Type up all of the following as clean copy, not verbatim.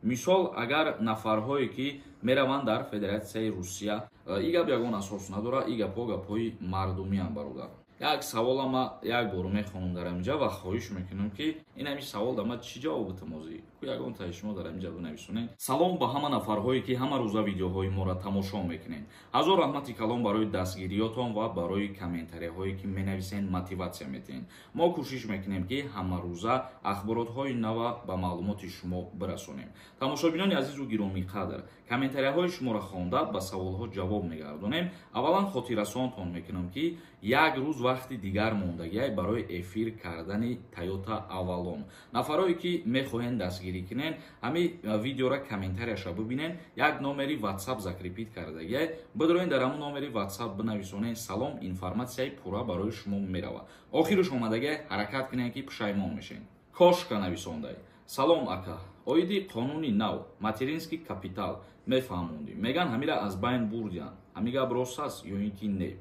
Мисол, агар нафарҳое ки мераванд дар Федератсияи Русия, и гап ягон асос надорад, и гапҳо гапҳои мардумиам, бародар. Як савола ма як бор мехонам дар амиҷа ва хоҳиш мекунам, ки ин ҳамин савол да ма чӣ ҷавоб битам озӣ ку ягон таи шумо дар амиҷа бинависонед. Салом ба ҳама нафарҳое, ки ҳама рӯза видеоҳои моро тамошо мекунед. Ҳазор раҳмати калон барои дастгириётон ва барои комментарияҳое, ки менависен, мотиватсия метиҳен. Мо кӯшиш мекунем, ки ҳамарӯза ахборотҳои нава ба маълумоти шумо бирасонем. Тамошобинони азизу гиромиқадр, комментарияҳои шуморо хонда, ба саволҳо ҷавоб мегардонем. Аввалан хотиррасонтон мекунам, ки як рӯз вақти дигар мондагиай барои эфир кардани Тойота Авалон. Нафарое ки мехоҳен дастгирӣ кунен, ҳамин видеора комментарияша бибинен, як номери WhatsApp закрепить кардагиай, бидроен, дар ҳамун номери WhatsApp бинависонен «салом», информатсияи пурра барои шумо меравад. Охирш омадагиай, ҳаракат кунен, ки пушаймон мешен. Кошка нависондай: «Салом, ака, оиди қонуни нав материнский капитал мефаҳмондӣ. Меган, ҳамира аз байн бурдиянд. Ҳамин гап рост аст ё ин ки не?»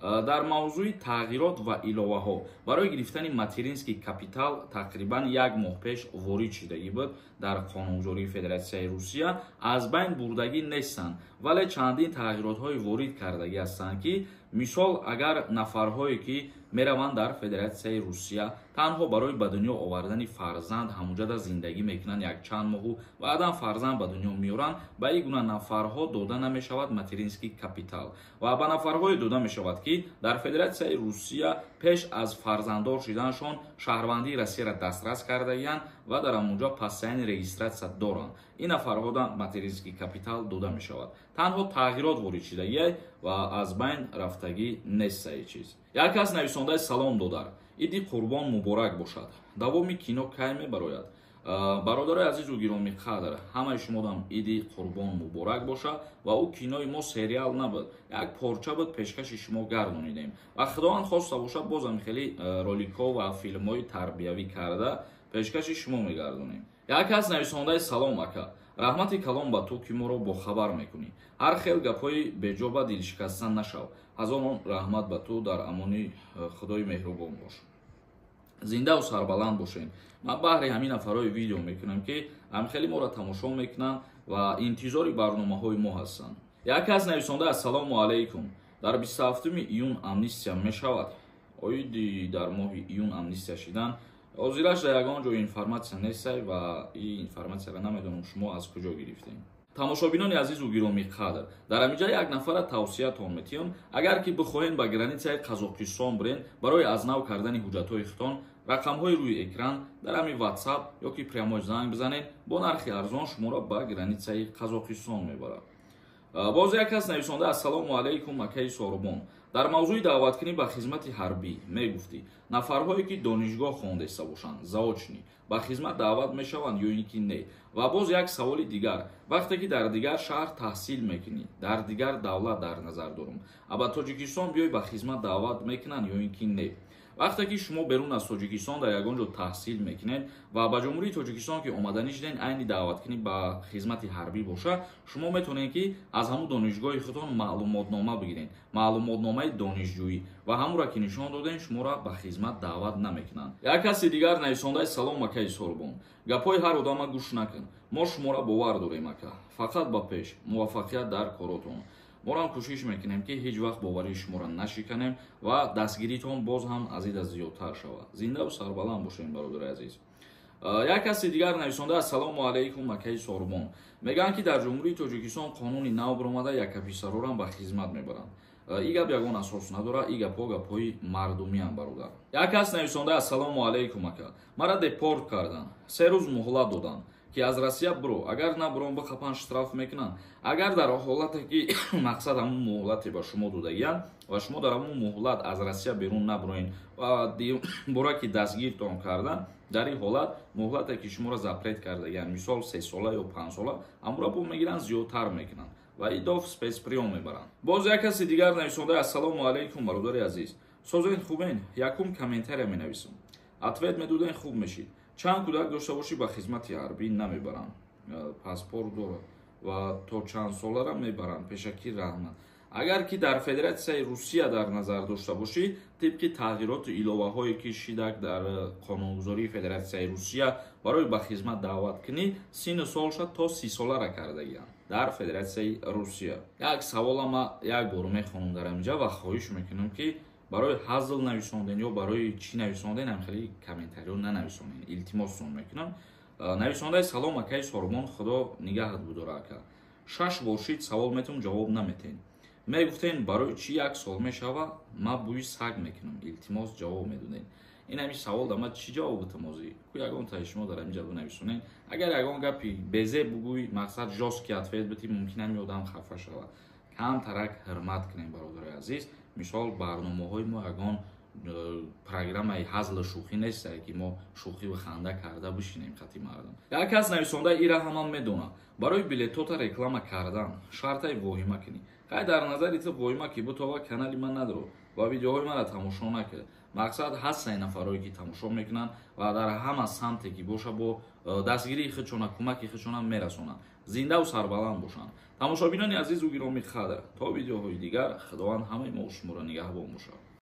Дар мавзӯи тағйирот ва иловаҳо барои гирифтани материнский капитал тақрибан як моҳ пеш ворид шудагӣ буд дар қонунгузории Федератсияи Русия. Аз байн бурдагӣ нестанд, вале чандин тағйиротҳои ворид кардагӣ ҳастанд, ки мисол, агар нафарҳое ки мераванд дар Федератсияи Русия, танҳо барои ба дунё овардани фарзанд ҳамуҷада зиндагӣ мекунанд якчанд моҳу баъдан фарзанд ба дунё меоранд, ба ин гуна нафарҳо дода намешавад материнский капитал ва ба нафарҳое дода мешавад, ки дар Федератсияи Русия пеш аз фарзанддор шуданашон шаҳрвандии Россияро дастрас кардагиянд ва дар ҳамунҷо постоянный регистрация доранд. Ин нафарҳода материнский капитал дода мешавад. Танҳо тағйирот ворид шудагиай ва аз байн рафтагӣ нест ин чиз. Як кас нависондаи: «Салом, додар, Иди Қурбон муборак бошад. Давоми кино кай мебарояд?» Бародарои азизу гиромиқадр, ҳамаи шумодам Иди Қурбон муборак бошад. Ва ӯ кинои мо сериал набуд, як порча буд, пешкаши шумо гардонидем ва Худованд хоста бошад, бозам хеле роликҳо ва филмҳои тарбиявӣ карда пешкаши шумо мегардонем. Як кас нависондаи: «Салом, ака, раҳмати калон ба ту, ки моро бохабар мекунӣ. Ҳар хел гапҳои беҷоба дилшикаста нашав. Ҳазорон раҳмат ба ту, дар амони Худои меҳрубон бош». Зиндаву сарбаланд бошед. Ман баҳри ҳамин нафарҳои видео мекунам, ки ҳамхеле моро тамошо мекунанд ва интизори барномаҳои мо ҳастанд. Як кас нависонда: «Ассалому алайкум, дар 27 июн амнистия мешавад?» Оиди дар моҳи июн амнистия шидан ҳозираш дар ягон ҷо информатсия нестай ва ин информатсияро намедонам, шумо аз куҷо гирифтем. Тамошобинони азизу гиромиқадр, дар ҳаминҷа як нафара тавсиятон метиҳам: агар ки бихоҳем ба границаи Қазоқистон бирен барои аз нав кардани ҳуҷҷатҳои худтон, рақамҳои рӯи экран, дар ҳамин WhatsApp ё ки прямой занг бизанед, бо нархи арзон шуморо ба границаи Қазоқистон мебарад. Боз як кас нависонда: «Ассалому алайкум, акаи Сорубон, дар мавзӯи даъваткунӣ ба хизмати ҳарбӣ мегуфтӣ, нафарҳое ки донишгоҳ хондаиста бошанд, заочный, ба хизмат даъват мешаванд ё ин ки не? Ва боз як саволи дигар: вақте ки дар дигар шаҳр таҳсил мекунӣ, дар дигар давлат дар назар дорам, а ба Тоҷикистон биёй, ба хизмат даъват мекунанд ё ин ки не? Вақте ки шумо берун аз Тоҷикистон дар ягон ҷо таҳсил мекунед ва ба Ҷумҳурии Тоҷикистон ки омаданӣ шуден, айни даъваткунӣ ба хизмати ҳарбӣ боша, шумо метавонед, ки аз ҳамун донишгоҳи худтон маълумотнома бигиред, маълумотномаи донишҷӯӣ, ва ҳамонро ки нишон додем, шуморо ба хизмат даъват намекунанд. Як каси дигар нависондаи: «Салом, акаи Сорбон, гапҳои ҳар одама гӯш накун, мо шуморо бовар дорем, ака, фақат ба пеш, муваффақият дар коротон». Морам кӯшиш мекунем, ки ҳеҷ вақт боварии шуморо нашиканем ва дастгиритон боз ҳам азида зиёдтар шавад. Зиндаву сарбаланд бошем, бародари азиз. Як каси дигар нависонда: «Ассалому алайкум, акаи Сорбон, мегӯянд, ки дар Ҷумҳурии Тоҷикистон қонуни нав баромада, яккаписарорам ба хизмат мебаранд. Ин гап ягон асос надорад, ин гапҳо гапҳои мардумиам, бародар». Як кас нависонда: «Ассалому алайкум, ака, мара депорт карданд, 3 рӯз муҳлат доданд, ки аз Россия биро, агар набурон, бихапан, штраф мекунанд. Агар дар ҳолате ки мақсад ҳамун муҳлате ба шумо додагиянд ва шумо дар ҳамун муҳлат аз Россия берун набуроен ва бора ки дастгиртон кардан, дар ин ҳолат муҳлате ки шуморо запрет кардагиянд, мисол, 3 сола ё 5 сола, ҳамуро бо мегиранд, зиёдтар мекунанд ва идоф спецприём мебаранд». Боз як каси дигар нависонда: «Ассалому алайкум, бародари азиз, созен, хубен? Якум комментария менависам, ответ медоден, хуб мешид. Чанд кӯдак дошта бошӣ, ба хизмати ҳарбӣ намебаранд? Паспорт дорад ва то чанд солара мебаранд? Пешакӣ раҳмат». Агар ки дар Федератсияи Русия дар назар дошта бошӣ, тибқи тағйироту иловаҳое ки шидак дар қонунгузории Федератсияи Русия, барои ба хизмат даъват кунӣ, синну солша то 30 солара кардагианд дар Федератсияи Русия. Як савола ма як бор мехонам дар инҷа ва хоҳиш мекунам, ки барои ҳазл нависонден ё барои чӣ нависонден, ҳам хеле комментариё нанависонен, илтимоссон мекунам. Нависондаи: «Салом, акаи Сорбон, Худо нигаҳат будора, ака. Шаш бор шид савол метум, ҷавоб наметен. Мегуфтен, барои чӣ як сол мешава, ма бӯи саг мекунам? Илтимос, ҷавоб медоден». Ин ҳами савол да ма чӣ ҷавоб бутам? Озӣ ку ягон таи шумо дар ҳаминҷа бинависонен. Агар ягон гапи безеб бугӯй, мақсад, жёсткий ответ битӣ, мумкин ҳами одам хафа шавад. Камтарак ҳурмат кунем, бародари азиз. Мисол, барномаҳои мо ягон программаи ҳазлу шӯхӣ нестае, ки мо шӯхиву ханда карда бишинем хати мардум. Як кас нависонда: «Ира ҳамам медонам, барои билетота реклама кардан шартаи воҳима кунӣ». Хай, дар назари ту воҳима ки бутова, канали ман надро ва видеоҳои маро тамошо накард. Мақсад, ҳастае нафарое ки тамошо мекунанд ва дар ҳама самте ки боша, бо дастгирии худшона, кӯмаки худшона мерасонанд. Зиндаву сарбаланд бошанд, тамошобинони азизу гиромӣ қадр. То видеоҳои дигар, Худованд ҳамаи мо шуморо нигаҳбон бошад.